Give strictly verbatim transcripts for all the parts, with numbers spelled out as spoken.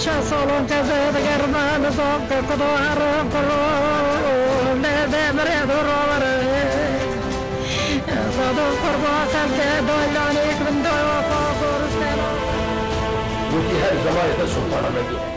Şeş salan teze digerme nizam ke kuda herin kuro lê demirê du rovere. Zadon kurba xelke daylanik bin daya xwa goristena. Gotî her zemanê de Sultanahmetê.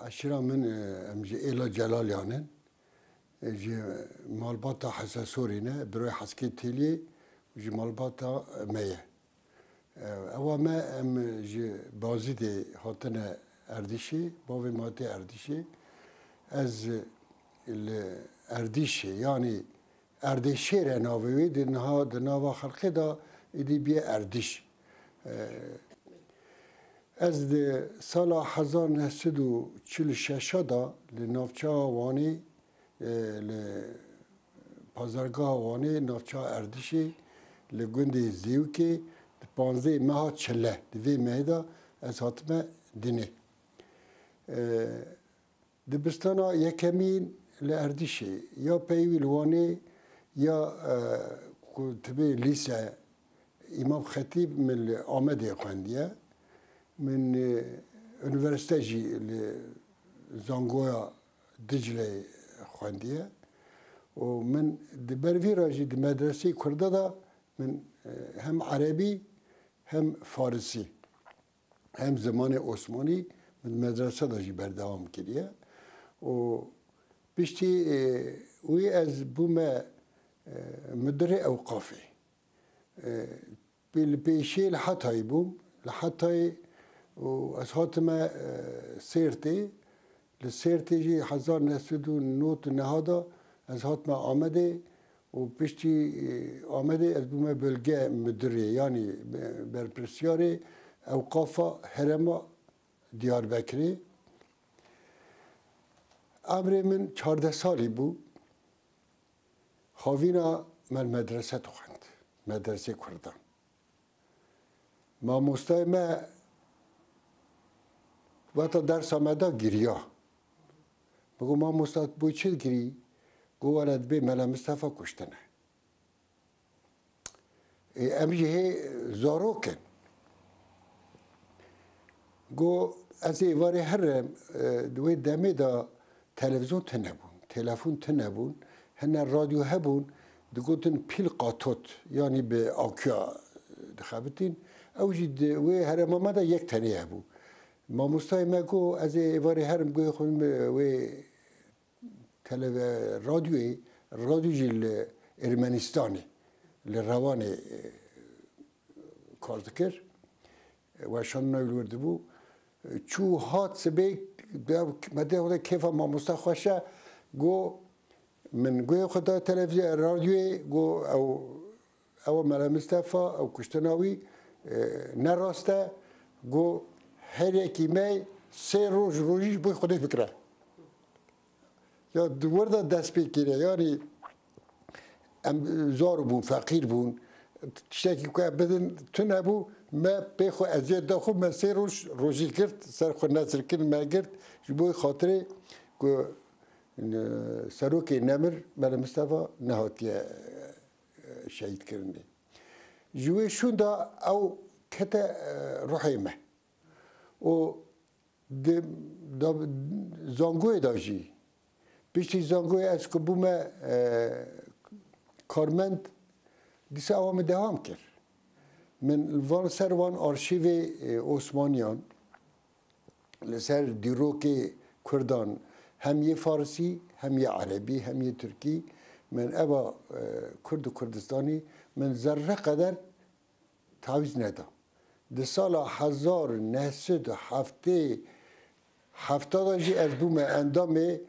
Eşîra min, e, em ji Êla Celalyan in. E, ji malbata Hese Sorî ne, Biroyê Heskê Têliyê û ji malbata me ye. E, ewa me, em ji Bazîdê hatine Erdîşê, bavê me hatiye Erdîşê. Ez li Erdîşê, yanî Erdêşêr e navê wê, di niha, di nava xelkê de êdî bîye Erdîş. E, Ez di sala hezar neh sed û çil û şeş de li navçeya Wanê, e, li pazargeha Wanê, navçeya Erdîşê, li gundê Zêwikê, di panzdehê meha çile, di vê mehê de ez hatime dinê. E, Dibistana yekemîn li Erdîşê, ya peyivî li Wanê, ya, e, ku tibê lîse, Îmam Xetîb, min li Amedê xwendiye. Min, e, unîversîte jî li Zangoya Dicleyê xwendiye. Û min di ber vî re jî di medreseyê Kurda de min, e, hem erebî hem farisî hem zimanê osmanî min medrese de jî berdewam kiriye. Û piştî, e, wî ez bûme, e, mudirê ewqafê. E, pê-, li pêşê li Hetayê bûm. Li Hetayê û ez hatime, e, Sêrtê. Li Sêrtê jî hezar neh sed û nod û neh de ez hatime Amedê û piştî, e, Amedê ez bûme bölge müdürê, yanî be-, berpirsiyarê ewqafa herêma Diyarbekirê. Emrê min çardeh salî bû. Xavîna me li medrese dixwend, medresê Kurdan. Mamostayê me weta dersa me da giriya. Min got, "Mamosta, tu bo çi digirî?" Got, "Wele dibê Mele Mistefa kuştine." Ê, em jî hê zarok in. Got, "Ez ê êvarê herim, e, di wê demê de televîzyon tune bûn, telefon tune bûn, hene radyo hebûn, digotin pîl qatot, yanî bi akuya dixebitîn. Ew jî di wê herêma me de yek tenê hebû." Mamostayê me got, "Ez ê êvarê herim guhê xwe bim wê televe-, radyoyê, radyo jî li Ermenistanê, li Rewanê, e, kar dikir. Weşanina wî li wir dibû. Çû hat sibê, me dê xwe de kêfa mamosta xweş e, got, min guhê xwe da televîzyon, radyoyê, got, ew, ew Mele Mistefa, ew kuştina wî, e, ne rast e, got, her yekî me sê roj rojî ji bo Xwedê bikire. Ya di wir de dest pê kiriye. Yanî em zor bûn, feqîr bûn. Tiştekî ku em bidin tune bû, me pê xwe eziyet da xwe, me sê roj rojî girt, ser xwe nezir kir, me girt. Ji bo xatirê ku, e, serokê nemir Mele Mistefa nehatiye, e, şehîdkirinê. Ji wê şûn de ew kete, e, ruhê me. Û Di, da, zangoyê de jî. Piştî zangoyê ez ku bûme, e, karmend, dîsa ewa min dewam kir. Min van ser van arşîvê, e, Osmaniyan, li ser dîrokê Kurdan, hem yê Farsî, hem yê Erebî, hem yê Tirkî, min eva, e, Kurd û Kurdistanî, min zerre qeder tawîz neda. Di sala hezar neh sed û heftê hefta de jî ez bûme endamê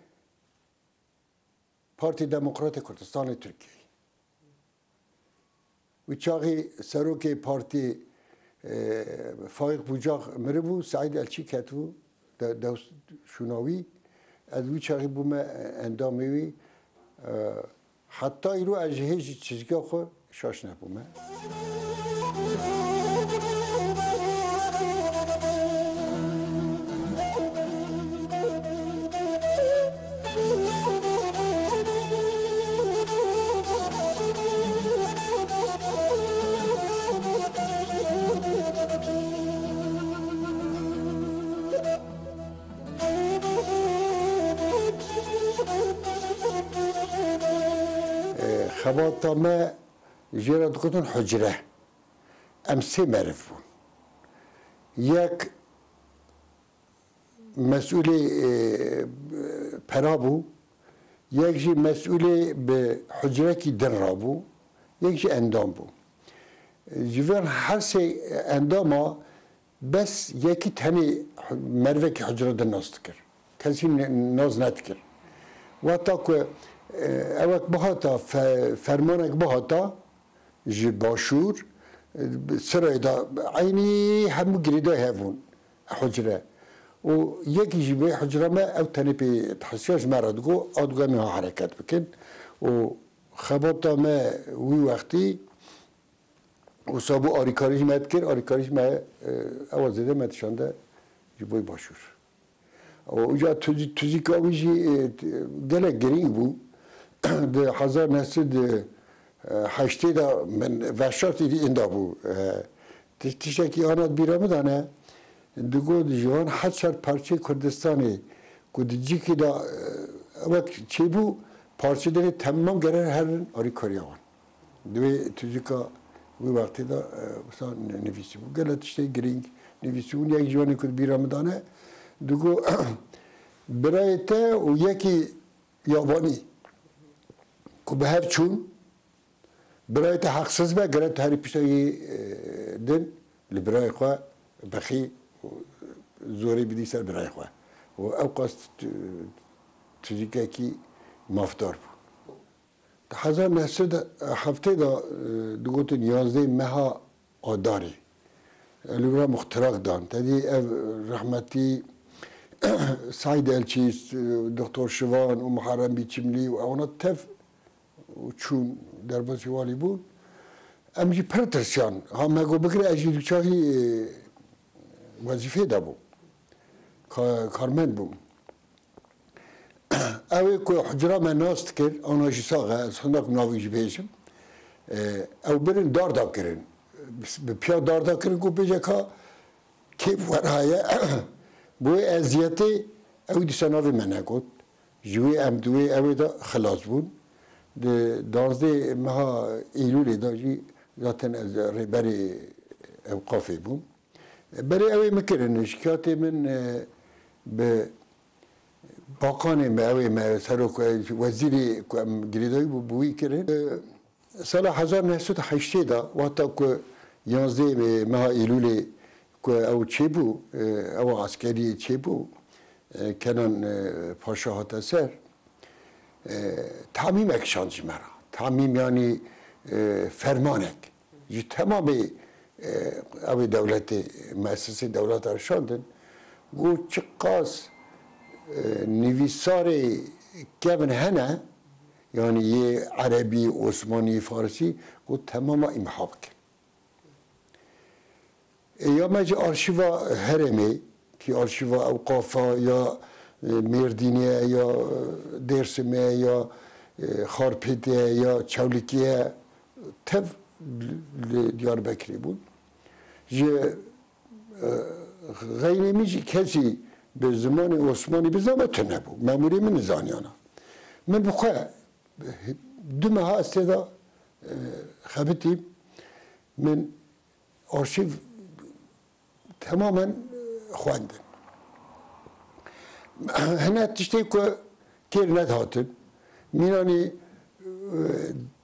Partî Demokratê Kurdistanê Tirkiyeyê. Wî çaxî serokê partî, e, Faîq Bucak miribû, Seîd Elçî ketibû de-, dewşûna wî. Ez wî çaxî bûme endamê wî. E, heta îro ez ji hêj çizgiya xwe şaş nebûme. Xebata me jê re digotin hucre. Em sê meriv bûn. Yek mesûlê, e, pera bû, yek jî mesûlê bi hucrekî din rabû, yek jî endam bû. Ji van her sê endama bes yekî tenê merivekî hucre din nas dikir. Kesî ne-, nas nedikir. Wexta ku, e, ewek bihata, fe-, fermanek bihata, ji başûr, e, sirayê de eynî hemû girêdayî hev bûn hucre. Û yekî ji vê hucra me ew tenê pê dihisiya ji me re digot, a digot em ê ha hereket bikin. Û xebata me wî wextî wisa bû, arîkarî ji me dikir, arîkarî ji me, e, ewa zêde me dişande ji bo başûr. Û uca tuzî-, tuzîka wî jî, e, t-, gelek girîng bû. Di hezar neh sed û heştê de min veşartî dî inda bû. E, tiş-, tiştekî ana di bîra min de ne, digot ji wan heft sed parçeyê Kurdistanê ku di cîkê de, e, wek çêbû, parçe dinê temam gerer herin arîkariya wan. Di wê tuzîka wî wextê de, e, wisa nivîsîbû. Gelek tiştê girîng nivîsîbûn. Yek ji wan ê ku di bîra min de ne, digot, birayê te û yekî yabanî ku bi hev çûn, birayê te heqsiz be, gere tu herî pişta yê, e, din li birayê xwe bixî û zorê bidî ser birayê xwe. Û ew qas tu-, tuzîkekî mafdar bû. Di hezar neh sed û heftê de, e, digotin yanzdeh meha Adarê. Li wira muxtirak dan. Tedî ev rehmetî Seîd Elçî, e, Doktor Şivan û Muharrem Bîçimlî û ewana tev û çûn derbasî walî bûn. Em jî pir tirsiyan. Ha me got bigire ez jî di çaxî, e, wezîfê de bûm. Ka-, karmend bûm. Ew ê ku hucra me nas dikir, ana jî sax e, ez hinda ku navê jî bêjim. E, ew birin dar da kirin. Bi piya dar da kirin ku bêje ka kê bi we re ye. Bo wê eziyetê ew dîsa navê me negot. Ji wê em di wê ew ê de xilas bûn. Di danzdeh meha Eylûlê de jî zaten ez rêberê ewqafê bûm. Berê ew ê min kirin, şikayetê min, e, bi bakanê me, ew ê me serok, e, wezîrê ku em girêdayî bû, bi wî kirin. E, sala hezar neh sed û heştê de, wexta ku yanzdeh meha Eylûlê ku ew çêbû, e, ewa eskeriyê çêbû, e, Kenan, e, Paşa hate ser, e, tamîmek şand ji me re. Tamîm, yanî, e, fermanek. Ji temamê, e, ew ê dewletê, muessesê dewleta re şandin. Got, çiqas, e, nivîsarê kevin hene, yanî yê erebî, osmanî, farisî, got, temama îmha bikin. E, ya me ji arşîva herêmê, kî arşîva Ewqafa ya, e, Mêrdînê ye, ya, e, Dêrsimê ye, ya, e, Xarpêtê ye, ya Çewlikê ye, tev li, li Diyarbekirê bûn. Ji, e, xeynê min jî kesî bi zimanê Osmanî bizane tune bû. Memûrê min nizaniyana. Min bi xwe du meha ez tê de, e, xebitîm. Min arşîv temamen xwendin. Hine tiştê ku kêr nedihatin. Mînanî, e,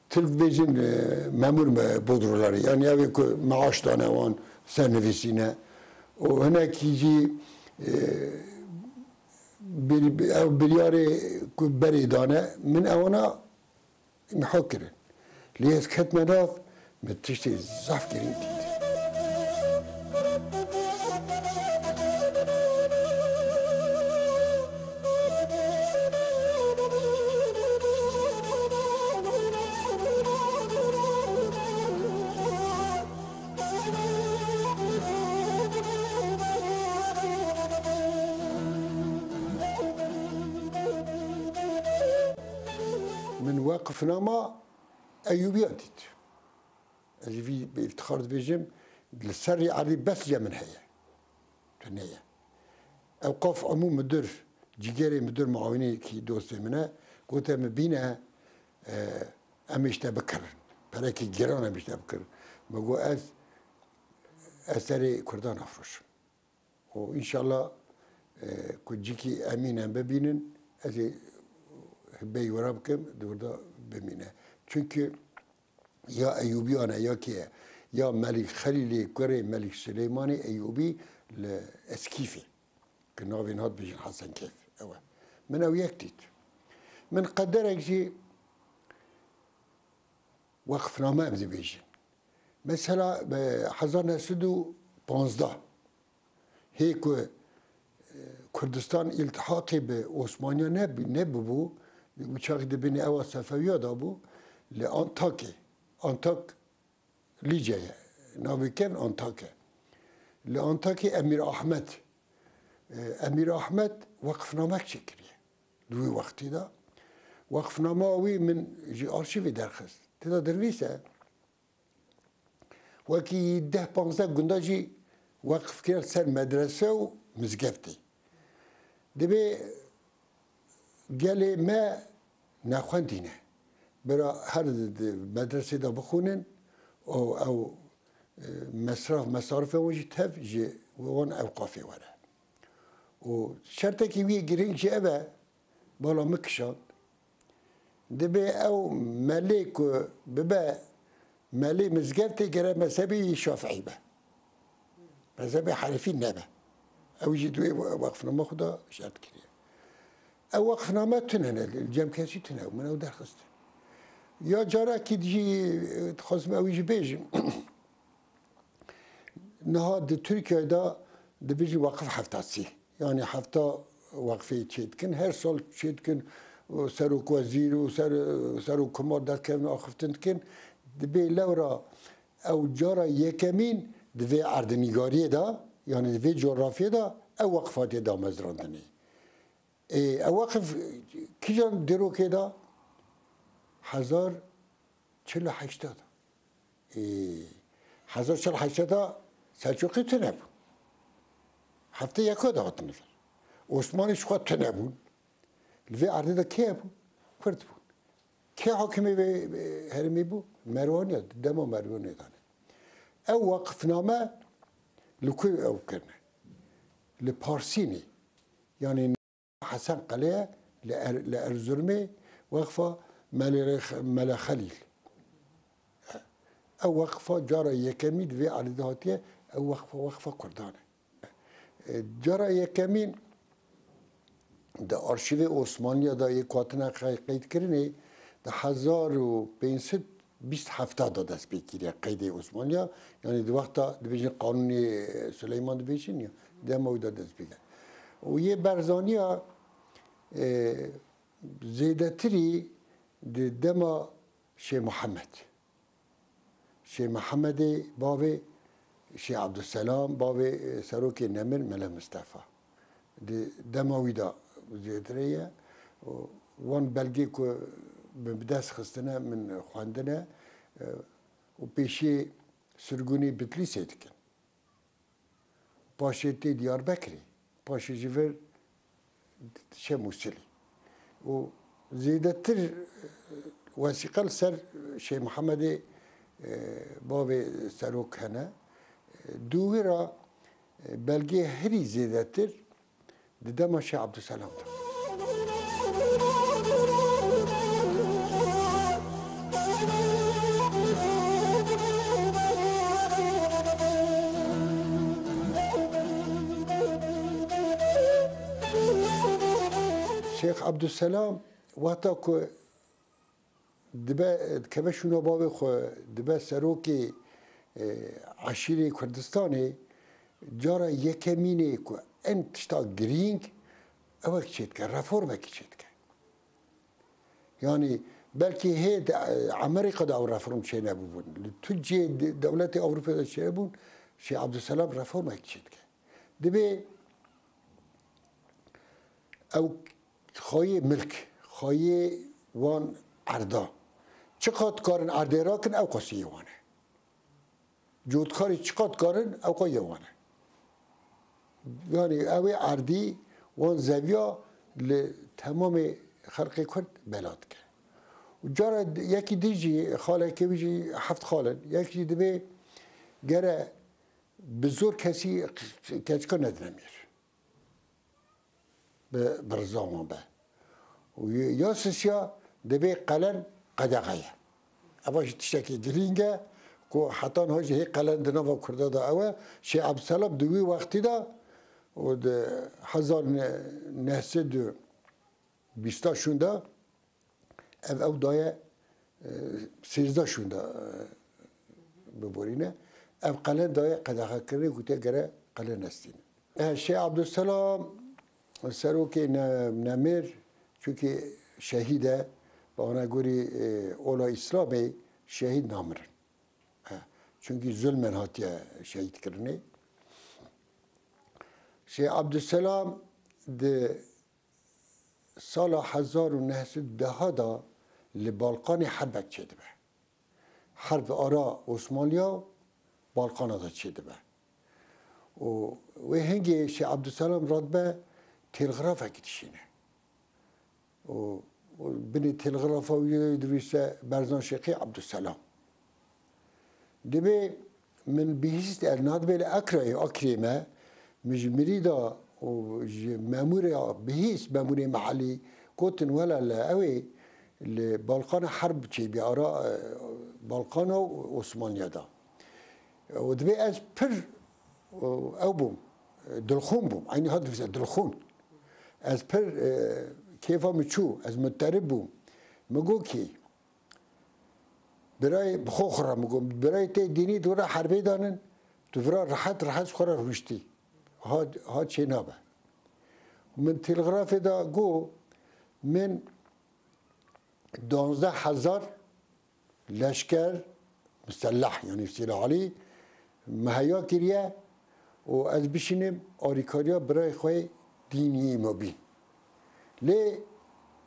Tirk bêjin, e, memur me bodroları. Yani ev ê ku maaş dane wan sernivîsîne. Û hinekî jî, e, bir-, ev biryarê ku berê dane, min ewana imha kirin. Lê ez ketme nav, min tiştê zaf girîng dît. Weqifnama Eyûbiya dît. Ez vî bi îftixar dibêjim, li serrî erdî bes cem min heye. Tune ye. Ewqaf Emû Midir, cîgerê midir muawinekî dostê min e, gote min bîne, e, em ê ji te bikirin. Perekî giran em ê ji te bikirin. Min got ez, ez serê Kurdan nafroşim. Û înşallah, e, ku cîkî emîn em bibînin, ez ê hibeyî wira bikim, di wir de bimîne. Çunku ya Eyûbiyan e, ya kê ye? Ya Melîk Xelîlê kurê Melîk Silêmanê Eyûbî li Eskîfê, ki navê niha dibêjin Hesen Keyf, ew e. Min ew yek dît. Min qederek jî weqifname em dibêjin. Mesela, e, hezar neh sed û panzdeh, hê ku, e, Kurdistan îltihaqê bi Osmaniya neb-, nebibû, wî çaxî di binê ewa Sefewiya de bû, li Antakê, Antak Lîce ye, navê kevn Antak e. Li Antakê Emîr Ahmed, e, Emîr Ahmed weqifnamek çêkiriye. Di wî wextî de weqifnama wî min ji arşîvê derxist. Tê de dinivîse, wekî deh panzdeh gunda jî weqif kiriye li ser medrese û mizgeftê. Dibê gelê me nexwendî ne. Bira her di, di medresê de bixwînin û ew, e, mesraf, mesarifê wan jî tev ji wan ewqafê were. Û şertekî wî yê girîng jî ev e, bala min kişand. Dibê ew melê ku bibe melê mizgeftê gere mezhebê Şafîî be. Mezhebê Henefî nebe. Ew jî di wê weqfname xwe de şert kiriye. Ew weqfname tune ne, li cem kesî tune, min ew derxistin. Ya carekî jî, e, dixwazim ew jî bêjim. Niha di Tirkiyeyê de dibêjin weqif hefta sî. Yanî hefta weqfê çê dikin. Her sal çê dikin, û serok wezîr û ser-, serok komar derkevin axiftin dikin. Dibê lewra ew cara yekemîn di vê erdnîgariyê de, yanî di vê coğrafyê de ew weqif hatiye damezrandinê. Ê, ew weqif kîjan dîrokê de? Hezar çil û heşt de. Ê, hezar çil û heşt de Selçûqî tune bûn. Heftê yeka de hatine ser. Osmanî ji xwe tune bûn. Li vê erdê de kê bûn? Kurd bûn. Kê hakimê vê, vê herêmê bû? Merwaniya, dema Merwanê de ne. Ew weqifname li ku ew kirine? Li Parsînê. Yanî Hesen Qelê ye, li Er-, li Erzurumê, weqfa Mele Rex-, Mele Xelîl. Ew weqfa cara yekemî di vê alî de hatiye, ew weqfa, weqfa Kurdan e. E, cara yekemîn di arşîvê Osmaniya de yê ku hatine qey-, qeydkirinê, di hezar û pênc sed bîst heft de dest pê kiriye qeydê Osmaniya, yanî di wexta dibêjin Qanûnê Suleyman dibêjin ya, dema wî de dest pê kiriye. Û yê Berzaniya, e, zêdetirî di dema Şêx Mihemed. Şêx Mihemedê bavê Şêx Ebdulselam, bavê, e, serokê nemir Mele Mistefa. Di dema wî de zêdirê ye. Û wan belgê ku min bi dest xistine, min xwendine, e, û pêşiyê sirgûnê Bitlîsê dikin. Paşê tê Diyarbekirê, paşê ji vir diçe Mûsilê. Û zêdetir, e, wesîqe li ser Şêx Mihemedê, e, bavê serok hene. E, dû wî re, e, belgê herî zêdetir di dema Şêx Ebdulselam de. Şêx Ebdulselam wexta ku dibe, dikeve şûna bavê xwe, dibe serokê, e, eşîrê Kurdistanê, cara yekemînê ku en tişta girîng ewek çêdike, reformekî çêdike. Yanî belkî hê di, e, Amerîka de ew reform çênebûbûn. Li tu cihê de-, dewletê Ewropê de çêbûn, Şêx Ebdulselam reformekî çêdike. Dibê ew xwayê milk, xwayê wan erda. Çiqat karin erdê rakin, ew qasî yê wan e. Cotkarî çiqat karin, ew qasî yê wan e. Yani ew ê erdî wan zeviya li temamê xelqê Kurd bela dike. Û cara yekî din jî, xalekê wî jî heft xal in, yek jî dibê gere bi zor kesî keçika nedine mêr. Bi, bi riza wan be. Û ya sisiya dibê qelen qedexe ye. Eva jî tiştekî girîng e ku heta niha jî hê qelen di nava Kurda de ew e. Şêx Ebdulselam di wî wextî de û di hezar neh sed û bîsta şûnda ev, ew daye, e, sêzdeh şûnda, e, biborîne. Ev qelen daye qedexekirinê, gotiye gere qelen nestînin. E, Şêx Ebdulselam serokê ne-, nemêr, çunkî şehîd e, bi anegorî, e, ola Îslamê şehîd namirin. E, çunkî zulmen hatiye şehîdkirinê. Şêx Ebdulselam di sala hezar û neh sed û deh de li Balkanê herbek çêdibe. Herb ara Osmanliya û Balkana de çêdibe. Û wê hingê Şêx Ebdulselam radibe telgrafekî dişîne. Û, û binê telgrafa wî de divîse Berzan Şêxî Ebdulselam. Dibê min bihîst, el nadibê li Akrayê, Akrê me, min ji mirîda û ji memûrê bihîst, memûrê mehelî, gotin, wela li ew ê li Balkana herb çêbî, ara, e, Balkana û Osmaniya da. Û dibê ez pir, e, ew bûm, e, dilxûn bûm. Eynî ha dibîse dilxûn. Ez pir, e, kêfa min çû, ez muterib bûm. Min got kî, Birayê bi xwe xwe re min got, birayê te dînî tu re herbê danin, tu vira rehet rehet ji xwe re rûştî. Ha, ha çê nabe. Min telgrafê de got, min duwazdeh hezar leşker, misellah, yanî silahli, muheya kiriye û ez bişînim arîkariya birayê xwe yê dînî îmobî. Lê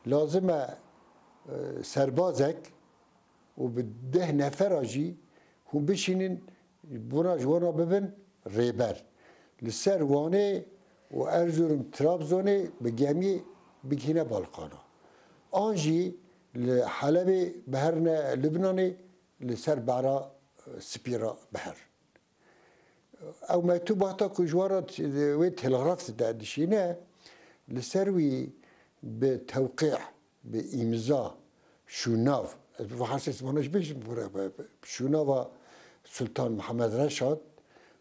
lazim e, e, serbazek û bi deh nefera jî hûn bişînin, bona ji wana bibin rêber. Li ser Wanê û Erzurum, Trabzonê bi gemiyê bigihîne Balkana. An jî li Helebê biherine Lubnanê, li ser Behra, e, Spî re biher. Ew mektûbata ku ji wan re t-, wê telgraf de dişîne, li ser wî bi tewqî, bi îmza, şûnav, ez bi farsê zimanê jî bêjim, bi, bi, bi şûnava Sultan Mihemed Reşad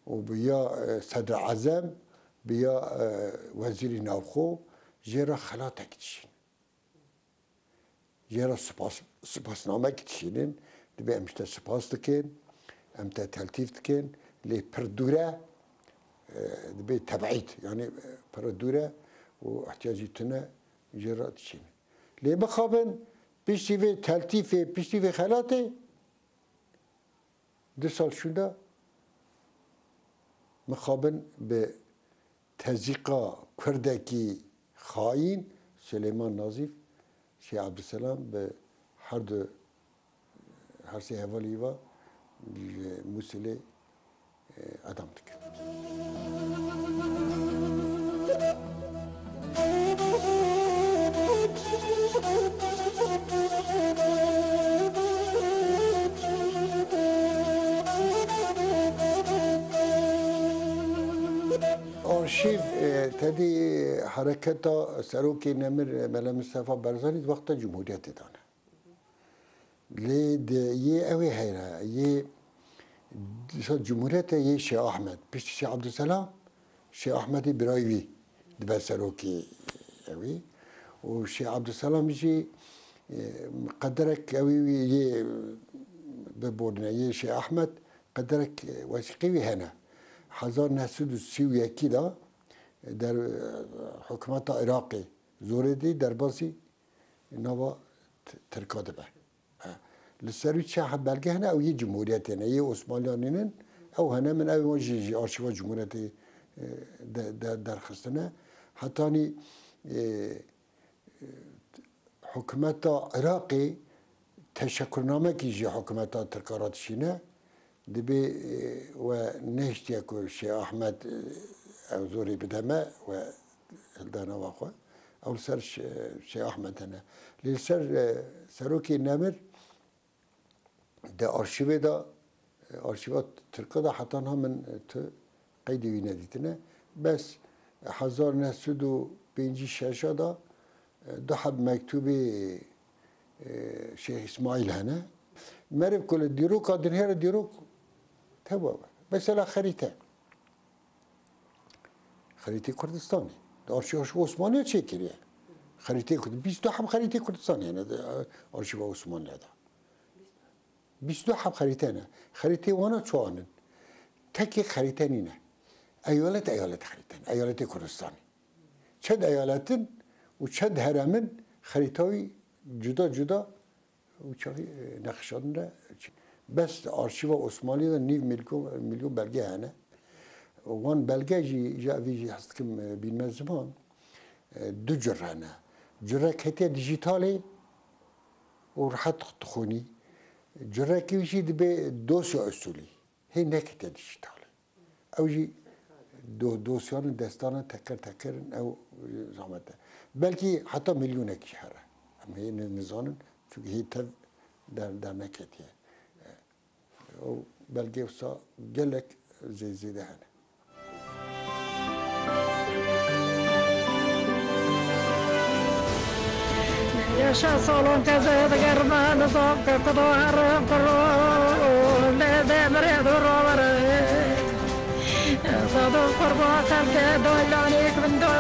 û bi ya, e, Sedr Ezem, bi ya, e, Wezîrî Navxwe, jê re xelatek dişîn. Jê re spas, spasnamekî dişînin, dibê em ji te spas dikin, em te teltîf dikin, lê pir dûr e, e, dibê tebîd, yanî, e, pir dûr e û ihtiyacî tune jê re dişînin. Lê mixabin piştî vê teltîfê, piştî vê xelatê, du sal şûnda mixabin bi tezîqa Kurdekî xayîn Silêman Nazîf, Şêx Ebdulselam bi her du, her sê hevalî ve li Mûsilê, e, edam dikin. Arşîv, e, tedî hereketa serokê nemir, e, Mele Mistefa Barzanî di wexta Cumhuriyetê de ne. Lê di yê ew ê heyre, yê dîsa Cumhuriyetê yê Şêx Ahmed. Piştî Şêx Abdulselam, Şêx Ahmedê birayê wî dibe serokê ewî. Û Şêx Abdulselam jî, e, qederek ewî wî yê biborîne, yê Şêx Ahmed qederek, e, wesîqê wî hene. Hezar neh sed û sî û yekî de der, e, hikûmeta Iraqê zorê dî derbasî nava t-, Tirka dibe. E, li ser wî çi he-, belge hene, ew yê Cumhuriyetê ne, yê Osmanliyan nînin, ew hene min ew wan jî ji arşîva Cumhuriyetê, e, de, de, derxistine. Hetanî, e, e, hikûmeta Iraqê Teşekkurnamekî jî hikûmeta Tirka re dişîne, dibê, e, we nehiştiye ku Şêx Ahmed, e, ew zorê bide me, we hilda nava xwe. Ew li ser Şê-, Şêx Ahmed hene. Lê li ser, e, Serokê Nemir di arşîvê de, e, arşîva Tirka de heta niha min, e, tu qeydê wî nedîtine. Bes hezar neh sed û pêncî şeş de, e, du heb mektûbê, e, Şêx Îsmaîl hene. Meriv ku li dîroka dinêre dîrok teva be. Mesela xerîte. Xerîtê Kurdistanê. Di arşîva Osmaniya çêkiriye. Xerîtê Kurd-, bîst û du heb xerîtê Kurdistanê hene di, e, arşîva Osmaniya de. Bîst û du heb xerîte ne. Xerîtê wana çawa nin? Tekê xerîte nîne. Eyalet, eyalet xerîte ne. Eyaletê Kurdistanê. Çend eyaletin û çend heremin xerîta wî cuda cuda û çaxî, e, nexşandine. Bes arşîva Osmanî de nîv milyon, milyon belge hene. Wan belge jî, ji evî jî hez dikim, e, bînme ziman, e, du cure ne. Cure ketiye dijîtalê û rehet dixwînî. Curekî jî dibe dosya usulî. Hê neketiye dijîtalê. Ew jî do-, dosyanên destana teker teker in, ew, e, zehmet e. Belkî heta milyonekî here. Em hê ne-, nizanin, çunke hê tev der-, derneketiye. E, ew belgê wisa gelek zê-, zêde hene. Yaşa salon keze digerme nizam ke kudo herin kuro lê demirê du rovere. Sado kurba xelke doylanik bin do